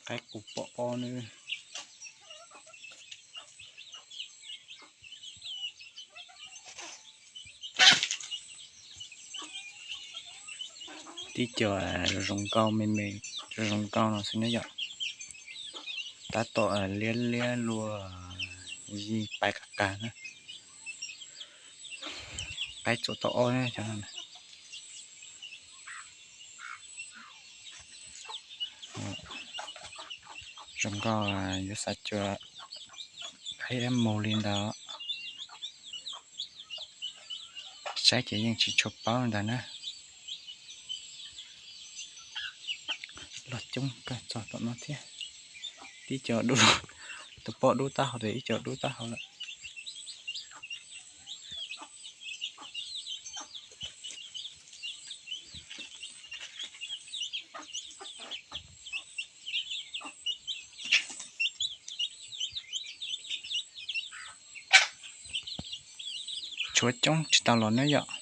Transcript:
Qaib qus pom ob nab. Tib co zoo zoo nkauj me me, zoo zoo nkauj no xwb ne yom. Tab tom liab liab luag, yig pais qas qas na. Qaib txuas tau ob na. Zoo nkauj, yuav xav cua qaib mus li ntawd. Saib ces yeej tsis tshua paub ntag na. Los coob kawg txog tom no thiab. Tib co dub, tus poj dub taub hau, ib co dub taub hau lawm. Tshuav coob tsis tau los ne yom.